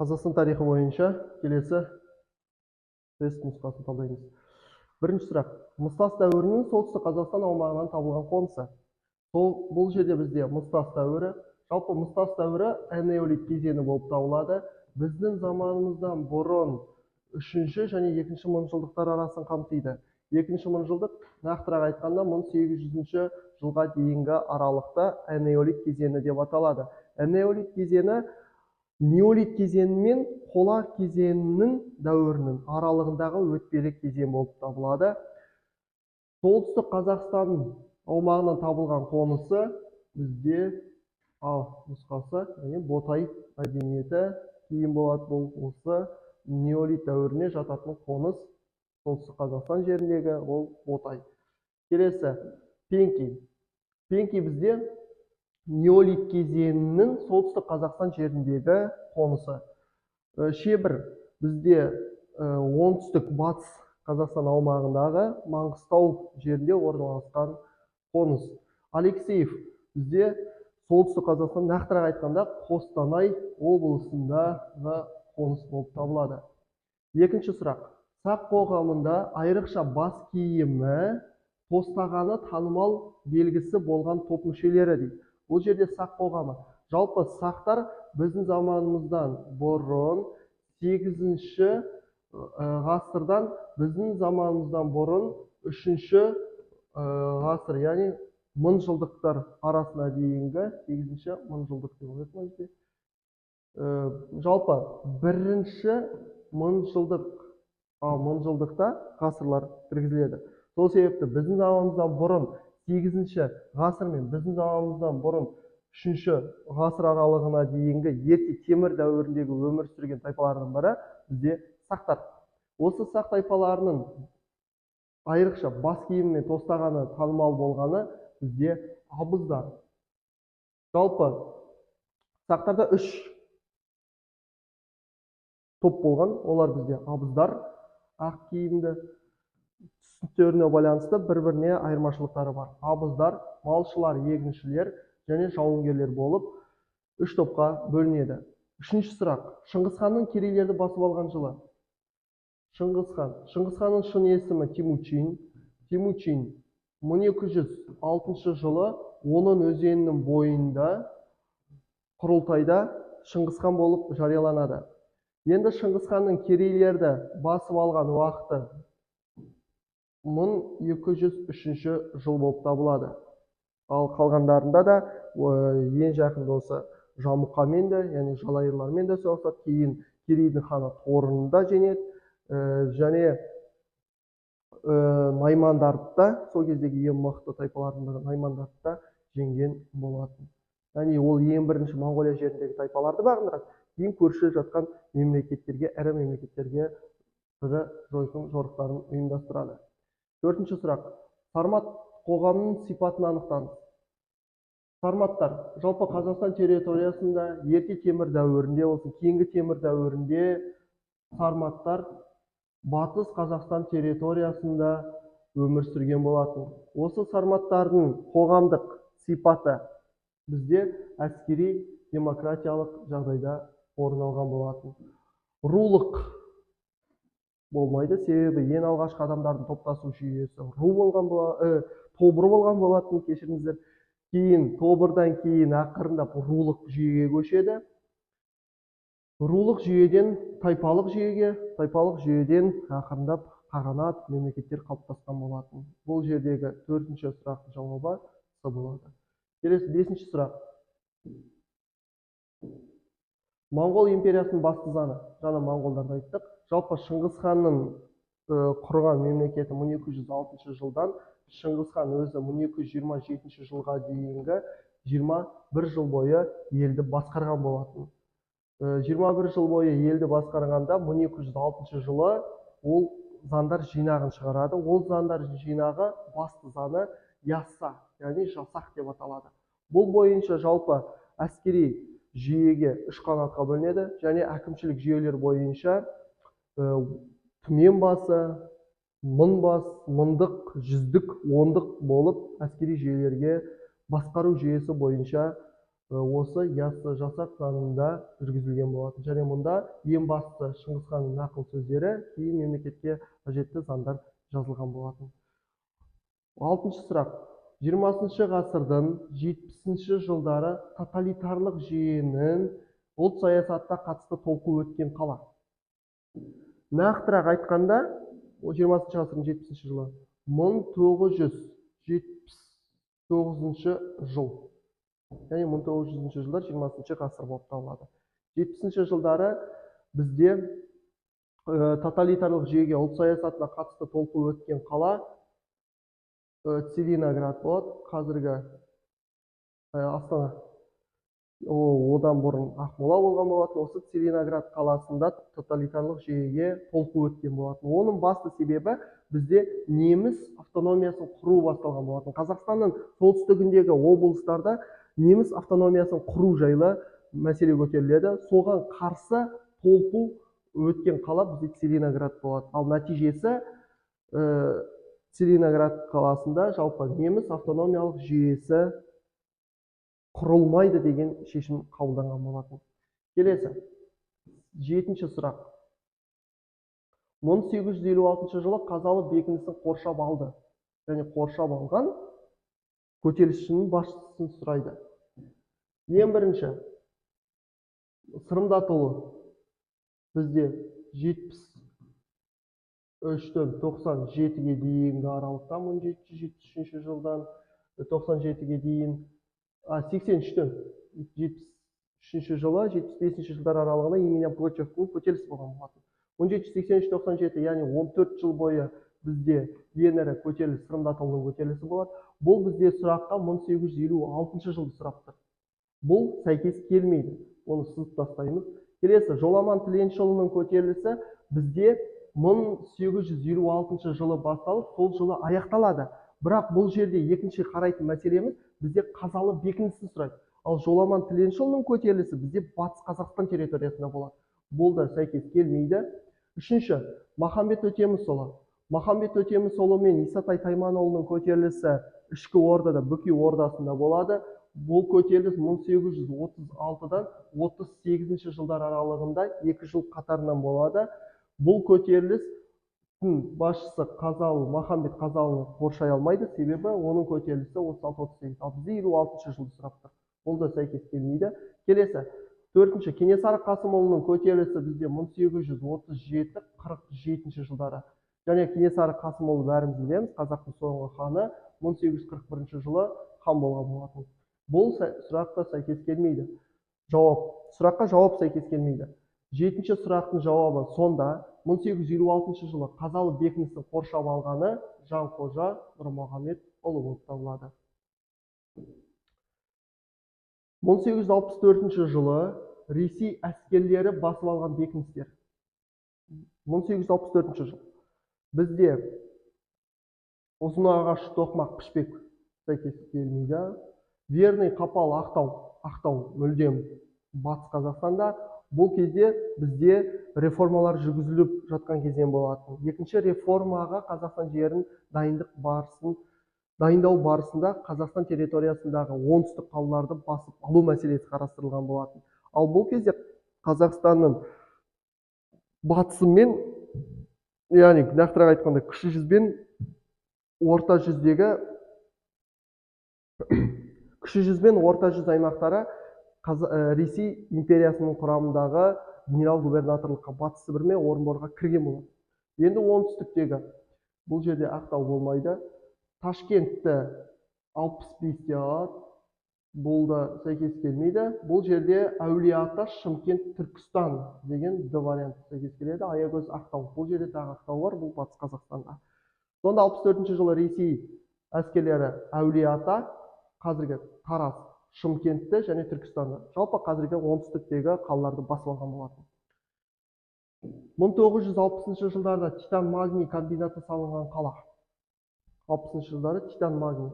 Қазақстан тарихы бойынша келесі тест нұсқасын талдаймыз. Бірінші сұрақ. Мыстас дәуірінің Солтүстік Қазақстан аумағынан табылған қонысы. Сол бұл жерде бізде Мыстас дәуірі, жалпы Мыстас дәуірі энеолит кезеңі болып табылады. Біздің заманымыздан бұрын үшінші және екінші мыңжылдықтар арасын қамтиды. Екінші мыңжылдық, нақтырақ айтқанда, 1800 жылға дейінгі аралықта энеолит кезеңі деп аталады. Энеолит кезеңі неолит кезеңі мен қола кезеңінің дәуірінің аралығындағы өтпелі кезең болып табылады. Солтүстік Қазақстан аумағынан табылған қонысы бізде А нұсқасы, яғни Ботай мәдениеті кейін болады. Бұл осы неолит дәуіріне жататын қоныс Солтүстік Қазақстан жеріндегі, ол Ботай. Келесі Пенки. Пенки бізде неолит кезеңінің Солтүстік Қазақстан жеріндегі қонысы. Шебір бізде оңтүстік батыс Қазақстан аумағындағы Маңғыстау жерінде орналасқан қоныс. Алексеев бізде Солтүстік Қазақстан, нақтырақ айтқанда, Қостанай облысындағы қоныс болып табылады. Екінші сұрақ. Сақ қоғамында айрықша бас киімі тостағаны танымал белгісі болған топ мүшелері дейді. Бұл жерде сақ қоғамы. Жалпы сақтар біздің заманымыздан бұрын 8 ғасырдан біздің заманымыздан бұрын 3 ғасыр, яғни мыңжылдықтар арасына дейінгі 8 мыңжылдық деп алайық мына жерде. Жалпы бірінші мыңжылдық, мыңжылдықта ғасырлар кіргізіледі. Сол себепті біздің заманымыздан бұрын 8 ғасыр мен біздің заманымыздан бұрын 3 ғасыр аралығына дейінгі ерте темір дәуіріндегі өмір сүрген тайпалардың бірі бізде сақтар. Осы сақ тайпаларының айрықша бас киімі мен тостағаны танымал болғаны бізде абыздар. Жалпы сақтарда үш топ болған. Олар бізде абыздар, ақ киімді, түстеріне байланысты бір-біріне айырмашылықтары бар. Абыздар, малшылар, егіншілер және жауынгерлер болып үш топқа бөлінеді. Үшінші сұрақ. Шыңғыс ханның керейлерді басып алған жылы. Шыңғыс хан. Шыңғыс ханның шын есімі Темучин. Темучин 1206 жылы Оның өзенінің бойында құрылтайда Шыңғыс хан болып жарияланады. Енді Шыңғыс ханның керейлерді басып алған уақыты 1203 жыл болып табылады. Ал қалғандарында да ең жақын досы Жамұқамен де, яғни жалайырлармен де соғысады. Кейін Керейдің ханы Торынды да жеңеді, және наймандарды да, сол кездегі ең мықты тайпалардың бірі наймандарды да жеңген болатын. Яғни ол ең бірінші Моңғолия жеріндегі тайпаларды бағындырады, кейін көрші жатқан мемлекеттерге, ірі мемлекеттерге ірі жойқын жорықтарын ұйымдастырады. Төртінші сұрақ. Сармат қоғамының сипатын анықтаңыз. Сарматтар жалпы Қазақстан территориясында ерте темір дәуірінде болсын, кейінгі темір дәуірінде сарматтар Батыс Қазақстан территориясында өмір сүрген болатын. Осы сарматтардың қоғамдық сипаты бізде әскери демократиялық жағдайда орын алған болатын. Рулық болмайды, себебі ең алғашқы адамдардың топтасу жүйесі ру болған, тобыр болған болатын, кешіріңіздер. Кейін тобырдан кейін ақырындап рулық жүйеге көшеді. Рулық жүйеден тайпалық жүйеге, тайпалық жүйеден ақырындап қағанат мемлекеттер қалыптасқан болатын. Бұл жердегі төртінші сұрақтың жауабы С болады. Келесі бесінші сұрақ. Моңғол империясының басты заңы. Жаңа моңғолдарды айттық. Жалпы Шыңғыс ханның құрған мемлекеті 1206 жылдан Шыңғыс хан өзі 1227 жылға дейінгі 21 жыл бойы елді басқарған болатын. 21 жыл бойы елді басқарғанда 1206 жылы ол заңдар жинағын шығарады. Ол заңдар жинағы басты заңы Ясса, яғни жасақ деп аталады. Бұл бойынша жалпы әскери жүйеге үш қанатқа бөлінеді және әкімшілік жүйелер бойынша түмен басы, мың бас, мыңдық, жүздік, ондық болып әскери жүйелерге басқару жүйесі бойынша Осы Яссы Жасақ заңында жүргізілген болатын. Және мұнда ең бастысы Шыңғыс ханның нақыл сөздері, кейін мемлекетке қажетті заңдар жазылған болатын. Алтыншы сұрақ. 20 ғасырдың 70 жылдары тоталитарлық жүйенің ұлт саясатына қатысты толқу өткен қала. Нақтырақ айтқанда, 20 ғасырдың 70 жылы, 1979 жыл. Яғни 1900 жылдар 20 ғасыр болып табылады. 70 жылдары бізде тоталитарлық жүйеге, ұлт саясатына қатысты толқу өткен қала Целиноград болады, қазіргі Астана. Одан бұрын Ақмола болған болатын. Осы Целиноград қаласында тоталитарлық жүйеге толқу өткен болатын. Оның басты себебі бізде неміс автономиясын құру басталған болатын. Қазақстанның солтүстігіндегі облыстарда неміс автономиясын құру жайлы мәселе көтеріледі. Соған қарсы толқу өткен қала бізде Целиноград болады. Ал нәтижесі Целиноград қаласында жалпы неміс автономиялық жүйесі құрылмайды деген шешім қабылданған болатын. Келесі, жетінші сұрақ. 1856 жылы Қазалы бекінісін қоршап алды. Және қоршап алған көтерілісшінің басшысын сұрайды. Ең бірінші, Сырымдатұлы бізде 73-тен 97-ге дейінгі аралықта, 1773 жылдан 97-ге дейін, 83-тен 73 жылы 75 жылдар аралығында Емельян Пугачевтің көтерілісі болған болатын. 1783-97, яғни 14 жыл бойы бізде ең ірі көтеріліс Сырымдатұлының көтерілісі болады. Бұл бізде сұраққа 1856 жылды сұрап тұр. Бұл сәйкес келмейді. Оны сызып тастаймыз. Келесі, Жоламан Тіленшіұлының көтерілісі бізде 1856 жылы басталып, сол жылы аяқталады. Бірақ бұл жерде екінші қарайтын мәселеміз бізде Қазалы бекінісін сұрайды. Ал Жоламан Тіленшіұлының көтерілісі бізде Батыс Қазақстан территориясында болады. Бұл да сәйкес келмейді. Үшінші, Махамбет Өтемісұлы. Махамбет Өтемісұлы мен Исатай Тайманұлының көтерілісі ішкі ордада, Бөкей ордасында болады. Бұл көтеріліс 1836-дан 38 жылдар аралығында 2 жыл қатарынан болады. Бұл көтерілістің басшысы Қазалы, Махамбет Қазалыны қоршай алмайды, себебі оның көтерілісі 36-38, ал бізде 56 жылды сұрап тұр. Бұл да сәйкес келмейді. Келесі, төртінші, Кенесары Қасымұлының көтерілісі бізде 1837-47 жылдары. Және Кенесары Қасымұлы бәріміз білеміз, қазақтың соңғы ханы 1841 жылы хан болған болатын. Бұл сұраққа сәйкес келмейді. Сұраққа жауап сәйкес келмейді. Жетінші сұрақтың жауабы сонда 1856 жылы Қазалы бекінісін қоршап алғаны Жанқожа Нұрмұхамедұлы болып табылады. 1864 жылы Ресей әскерлері басып алған бекіністер. 1864 жыл. Бізде Ұзынағаш, Тоқмақ, Пішпек сәйкес келмейді. Верный, Қапал, Ақтау. Ақтау мүлдем Батыс Қазақстанда. Бұл кезде бізде реформалар жүргізіліп жатқан кезең болатын. Екінші реформаға Қазақстан жерін дайындау барысында Қазақстан территориясындағы оңтүстік қалаларды басып алу мәселесі қарастырылған болатын. Ал бұл кезде Қазақстанның батысы мен, яғни нақтырақ айтқанда, кіші жүз бен орта жүздегі кіші жүз бен орта жүз аймақтары Ресей империясының құрамындағы генерал-губернаторлыққа, Батыс Сібір мен Орынборға кірген болатын. Енді оңтүстіктегі бұл жерде Ақтау болмайды. Ташкентті 65-те алады. Бұл да сәйкес келмейді. Бұл жерде Әулиеата, Шымкент, Түркістан деген Д варианты сәйкес келеді. Аягөз, Ақтау. Бұл жерде тағы Ақтау бар, бұл Батыс Қазақстанда. Сонда 64 жылы Ресей әскерлері Әулиеата, қазіргі Тараз, Шымкентті және Түркістанды, жалпы қазіргі оңтүстіктегі қалаларды басып алған болатын. 1960 жылдарда титан магний комбинаты салынған қала. 60 жылдары титан магний.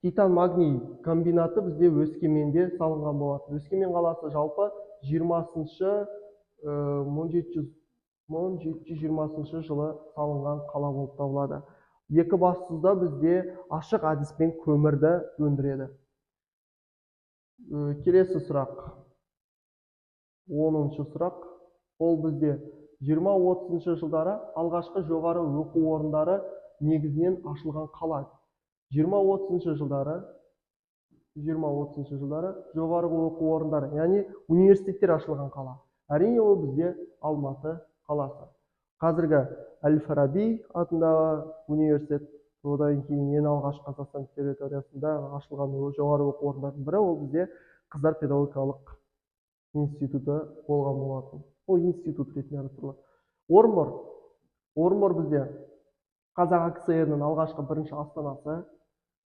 Титан магний комбинаты бізде Өскеменде салынған болатын. Өскемен қаласы жалпы 1720 жылы салынған қала болып табылады. Екібастұзда бізде ашық әдіспен көмірді өндіреді. Келесі сұрақ, 10-шы сұрақ. Ол бізде 20-30 жылдары алғашқы жоғары оқу орындары негізінен ашылған қала. 20-30 жылдары, 20-30 жылдары жоғарғы оқу орындары, яғни университеттер ашылған қала. Әрине, ол бізде Алматы қаласы. Қазіргі Әл-Фараби атындағы университет, одан кейін ең алғаш Қазақстан территориясында ашылған жоғары оқу орындарының бірі ол бізде Қыздар педагогикалық институты болған болатын. Ол институт ретінде қарастырылады. Орынбор. Орынбор бізде Қазақ АКСР-інің алғашқы бірінші астанасы.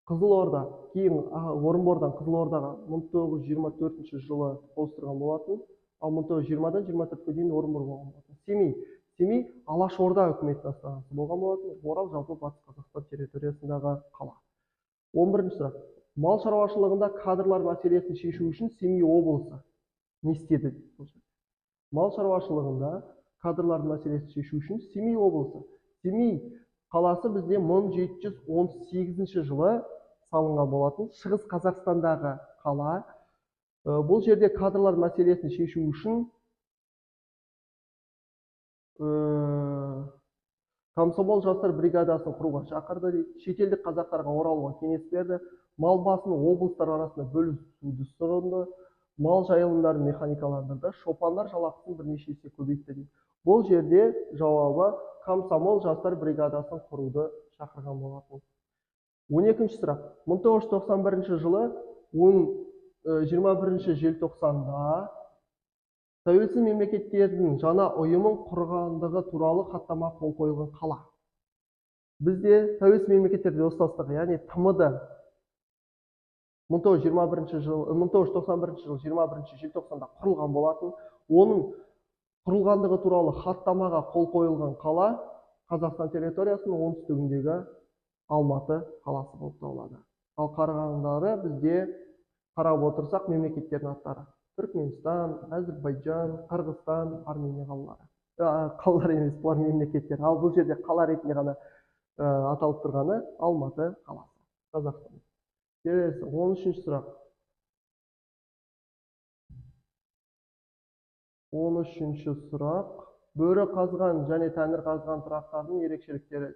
Қызылорда, кейін Орынбордан Қызылордаға 1924 жылы ауыстырған болатын. Ал 1920-дан 24-ке дейін Орынбор болған болатын. Семей. Семей Алашорда үкіметінің астанасы болған болатын. Орал жалпы Батыс Қазақстан территориясындағы қала. 11-ші сұрақ. Мал шаруашылығында кадрлар мәселесін шешу үшін Семей облысы не істеді? Мал шаруашылығында кадрлар мәселесін шешу үшін Семей облысы. Семей қаласы бізде 1718 жылы салынған болатын. Шығыс Қазақстандағы қала. Бұл жерде кадрлар мәселесін шешу үшін комсомол жастар бригадасын құруға шақырды дейді. Шетелдік қазақтарға оралуға кеңес берді. Мал басын облыстар арасында бөлісуді ұсынды. Мал жайылымдарын механикаландырды. Шопандар жалақысын бірнеше есе көбейтті дейді. Бұл жерде жауабы комсомол жастар бригадасын құруды шақырған болатын. 12-ші сұрақ. 1991 жылы 21 желтоқсанда тәуелсіз мемлекеттердің жаңа ұйымын құрғандығы туралы хаттама қол қойылған қала. Бізде тәуелсіз мемлекеттер достастығы, яғни ТМД 1921 жыл, 1991 жыл 21 желтоқсанда құрылған болатын. Оның құрылғандығы туралы хаттамаға қол қойылған қала Қазақстан территориясының оңтүстігіндегі Алматы қаласы болып табылады. Ал қарағандары бізде қарап отырсақ мемлекеттердің аттары: Түркменстан, Әзірбайжан, Қырғызстан, Армения қалалары. Қалалар емес, бұлар мемлекеттер. Ал бұл жерде қала ретінде ғана аталып тұрғаны Алматы қаласы, Қазақстан. Келесі 13-ші сұрақ. 13-ші сұрақ. Бөрі қазған және тәңір қазған тұрақтарының ерекшеліктері.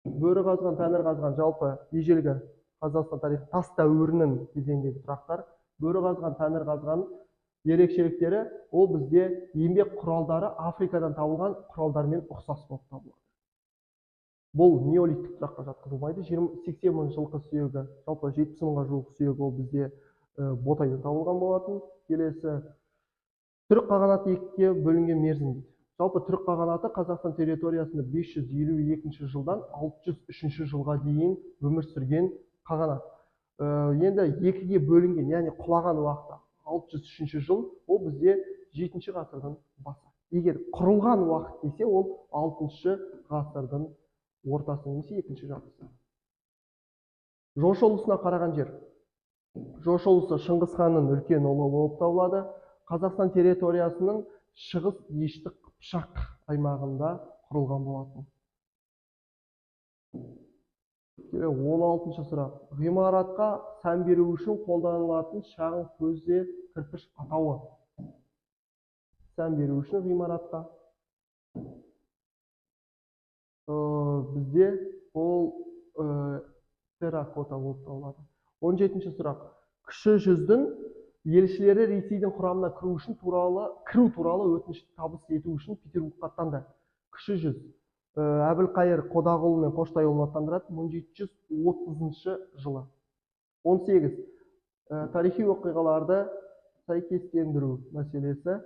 Бөрі қазған, тәңір қазған жалпы ежелгі Қазақстан тарихы тас дәуірінің кезеңіндегі тұрақтар. Бөрі қазған, тәңір қазған ерекшеліктері ол бізде еңбек құралдары Африкадан табылған құралдармен ұқсас болып табылады. Бұл неолиттік тұраққа жатқызылмайды. 80 мың жылқы сүйегі, жалпы 70 мыңға жуық сүйегі ол бізде Ботайдан табылған болатын. Келесі Түрік қағанаты екіге бөлінген мерзім дейді. Жалпы Түрік қағанаты Қазақстан территориясында 552 жылдан 603 жылға дейін өмір сүрген қағанат. Енді екіге бөлінген, яғни құлаған уақыты 603 жыл, ол бізде 7 ғасырдың басы. Егер құрылған уақыт десе, ол 6 ғасырдың ортасы немесе екінші жартысы. Жошы ұлысына қараған жер. Жошы ұлысы Шыңғыс ханның үлкен ұлы болып табылады. Қазақстан территориясының шығыс Дешті Қыпшақ аймағында құрылған болатын. 16-шы сұрақ. Ғимаратқа сән беру үшін қолданылатын шағын көзде кірпіш атауы. Сән беру үшін ғимаратқа. Бізде ол терракота болып табылады. 17-ші сұрақ. Кіші жүздің елшілері Ресейдің құрамына кіру туралы өтініш табыс ету үшін Петербургқа аттанды. Кіші жүз Әбілқайыр Қодағұлы мен Қоштайұлын аттандырады 1730 жылы. 18. Тарихи оқиғаларды сәйкестендіру мәселесі.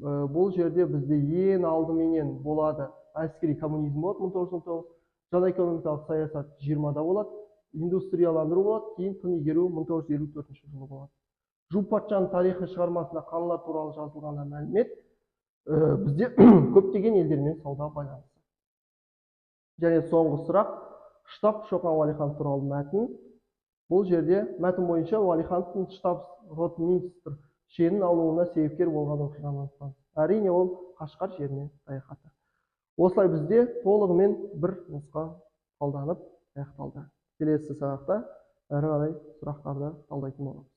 Бұл жерде бізде ең алдыменен болады әскери коммунизм болады 1919, жаңа экономикалық саясат 20-да болады, индустрияландыру болады, кейін тың игеру 1954 жылы болады. Жу патшаның тарихы шығармасында қалалар туралы жазылған мәлімет бізде көптеген елдермен сауда байланысы. Және соңғы сұрақ, штаб Шоқан Уәлиханов туралы мәтін. Бұл жерде мәтін бойынша Уәлихановтың штаб ротмистр шенін алуына себепкер болған оқиғаны анықтаңыз. Әрине, ол Қашқар жеріне саяхаты. Осылай бізде толығымен бір нұсқа талданып аяқталды. Келесі сабақта әрі қарай сұрақтарды талдайтын боламыз.